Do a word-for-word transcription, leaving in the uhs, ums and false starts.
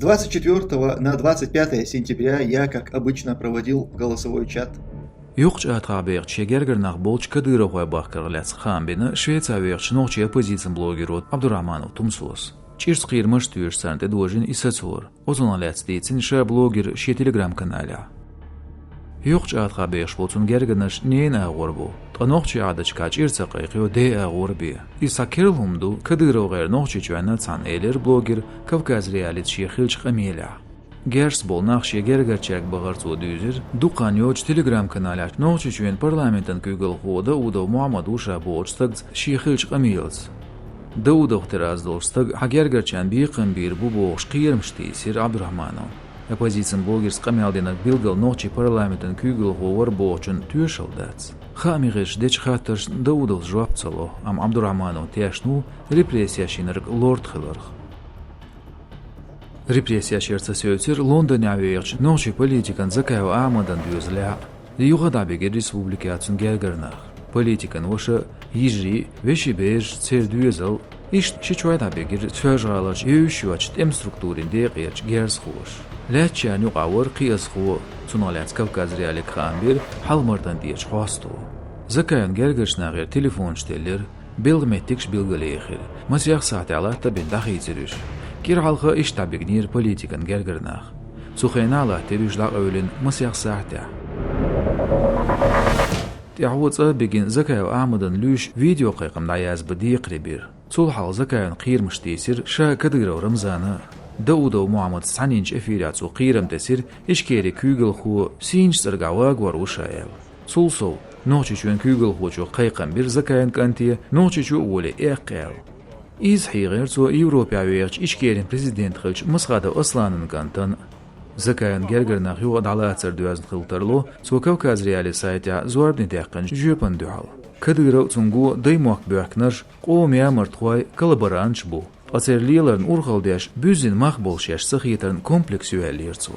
Двадцать четвёртого на двадцать пятое сентября я, как обычно, проводил голосовой чат. Йоккхача АтагӀа бехача шен гергара нах болча кадыровхой бахкарах лаьцна хаам бина Швеце вехача нохчийн оппозицин блогеро Абдурахманов Тумсос. ЧӀирца кхерамаш а тоьшаш царна тӀедожийна и сацор. Оцунах лаьцна дийцина ша блогера шен телеграм-каналехь. Йоккхача АтагӀа бехаш болча цун гергарнаш ненан агӀор бу, ткъа нохчий Ӏадаташкахь чӀирца кхайкхайо ден агӀор бе. Иза цхьа керла хӀума ду кадыровхойра нохчийчоьнна, цхьана элира блогера Кавказ.Реалица шен хиллача къамелехь. Герзаца болу нах шен гергарчаьрга бахар цо дуьйзира дукха хан йоццучу телеграм-каналехь Нохчийчоьнан парламентан куьйгалхо Даудов Мухьаммад ву ша бохучу стагца шен хиллачу къамелаца. Даудовх тера аз долуш стаг хьан гергарчарна бекхам бийр бу бохуш кхерамаш тийсира Абдурахмановна. Оппозицин блогерца къамел динарг билггал нохчийн парламентан куьйгалхо вара бохучун тоьшалла дац. Хааман гӀирсаша дечу хаттаршна Даудовс жоп ца ло, амма Абдурахмановн тешна ву репрессеш йинарг лорд хиларх. Репрессеш яр ца севцира Лондонехь вехачу нохчийн политикан Закаев Ахьмадан доьзалехь а. Юха дӀабигира республикехь цуьнан гергара нах. Политикан ваша, йижарий, вешин бераш, церан доьзал. Иштта ши чой дӀабигира Соьлжа-ГӀаларчу евзаш йоцчу тӀеман структурийн декъерчу герзахоша. Лаьттачарна юкъахь вара кхиазхо, цунах лаьцна Кавказ.Реалиига хаам бира Хьалха-Мартан тӀерачу хьосто. Закаевн гергарчу нахера телефонаш теллира, белхан меттигаш билгалъяьхира. Масех сахьтехь латта бина дӀахийцира уьш. КӀира хьалха иштта дӀабигнера политикан гергара нах. Цу хенахь латтира уьш дӀакъевлина масех сахьтехь. ТӀаьхьо цӀа а бигина Закаев Ахьмадан луьйш видеокхайкхам дӀаязбан декхаре бира. Цул хьалха Закаевна кхерамаш тийсира ша Кадыров Рамзана а. Даудов Мухьаммадца схьайинчу эфирехь цо кхерам тесира Ичкерин куьйгалхо сийначу цӀергахь вагор ву ша аьлла. Цул сов, Нохчийчоьнан куьйгалхочо кхайкхам бира Закаевн кӀанте Нохчийчу а волий эккха аьлла. Иза хьийхира цо Европехь вехачу Ичкерин президент хиллачу Масхадов Асланан кӀантана а. Закаевн гергара нах юха дӀалацар доьзна хила тарло цо Кавказ.Реалии сайтехь зорбане даьккхинчу жоьпана дуьхьал. Кадыров а, цуьнан го а даймохк боьхкинарш къоман ямартхой, коллаборанташ бу. Ткъа церан леларна урхалла деш, буьззина мах болуш шаьш ца хетарна комплекс ю аьллера цо.